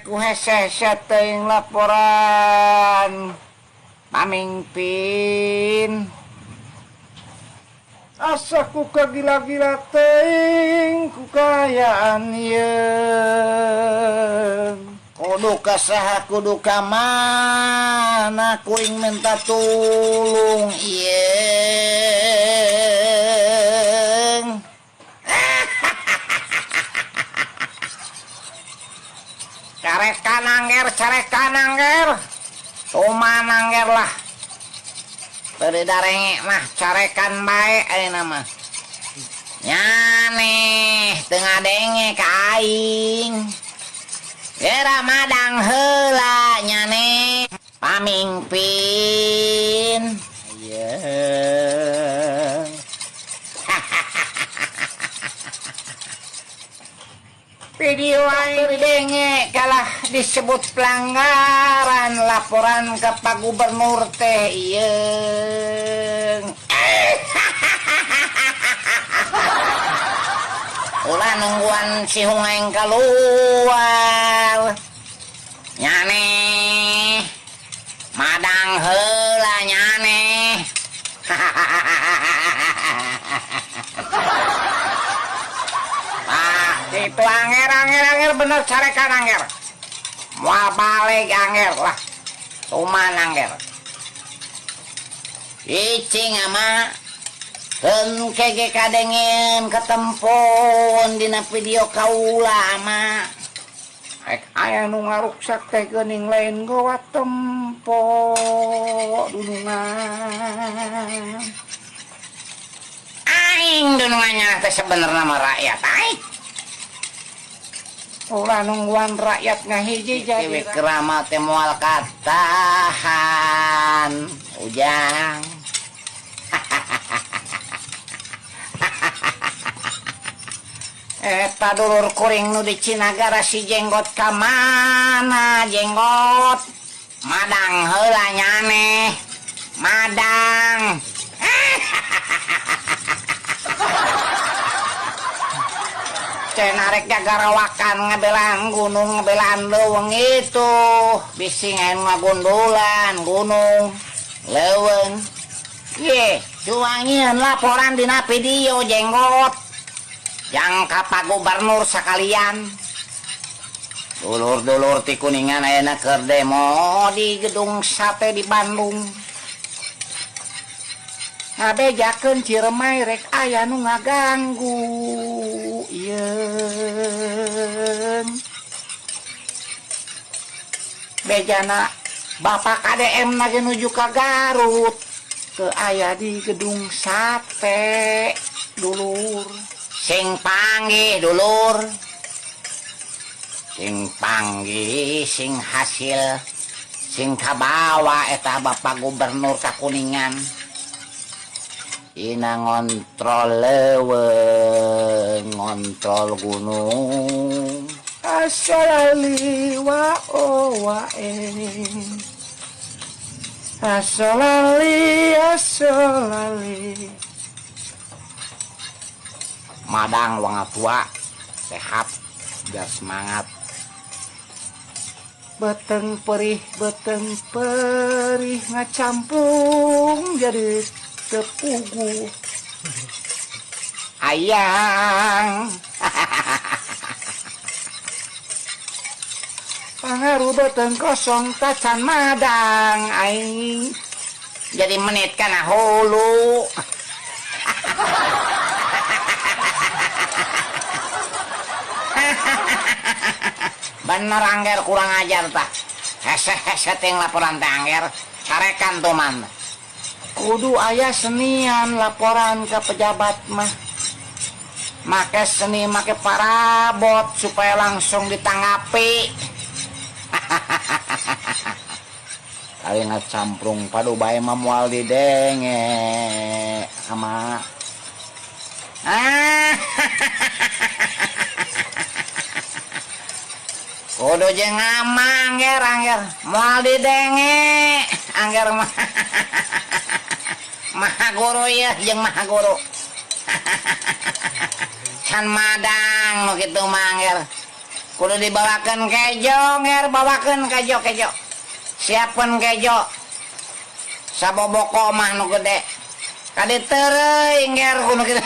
Ku hese-hese teuing laporan pamingpin. Asa ku kagila-gila teuing ku kaayaan ieu. Kudu ka saha kudu ka mana kuring minta tulung ieung. Carekan angger, carekan angger. Tuman angger lah. Teu didarenge mah carekan bae ayeuna mah. Nyaneh teu ngadenge ka aing. Gera madang heula nyaneh pamingpin. Ayeung. Video aing denge kalah disebut pelanggaran laporan ke Pak Gubernur teh ieung. Ulah nungguan si Hungeng keluar. Nyaneh. Madang heula nyaneh. Ah, itu anger anger anger bener carekan anger. Moal balik anger lah. Tuman anger. Cicing ama keun kege kadengen ketempon dina video kaula ama. Rek aya nu ngaruksak teh geuning lain goa tempo dunungan. Aing dunungannya teh sebenarnya mah rakyat aing. Ulah nungguan rakyat ngahiji jadi Wikrama teh moal katahan ujang. Eta dulur kuring nu di Cinagara si jenggot ka mana jenggot? Madang heula nyaneh. Madang. Cenarek gagarawakan ngabelaan gunung ngabelaan leuweung itu bisi ngain ngagundulan gunung leuweung. Ye, cuangieun laporan dina video jenggot. Jangka Pak Gubernur sakalian. Dulur-dulur ti Kuningan ayeuna keur demo di gedung sate di Bandung. Ngabejakeun Ciremai rek aya nu ngaganggu ieung. Bejana Bapak KDM na ge nuju ka Garut teu aya di gedung sate dulur. Sing panggih dulur. Sing panggih sing hasil sing kabawa eta Bapak Gubernur ka Kuningan. Ina ngontrol leuweung, ngontrol gunung. Asolali wa o wa e. Asolali asolali. Madang wang tua sehat biar semangat. Beteng perih ngacamplung jadi tepugu. Ayang. Pangaruh beteng kosong tacan madang aing. Jadi menit kana hulu. Bener angger kurang ajar tah. Hese-hese ting laporan teh angger. Carekan tuman. Kudu aya senian laporan ke pejabat mah. Make seni make parabot supaya langsung ditanggapi. Kali ngacamprung padu bae mah moal didenge ama. Kudu jeung ama angger angger moal didenge angger mah. Maha guru ieu jeung maha guru. Can madang nu kitu mah angger. Kudu dibawakeun kejo, Nger, bawakeun kejo kejo. Siapkeun kejo. Saboboko mah nu gede. Kade tereuy, Nger, kudu kitu.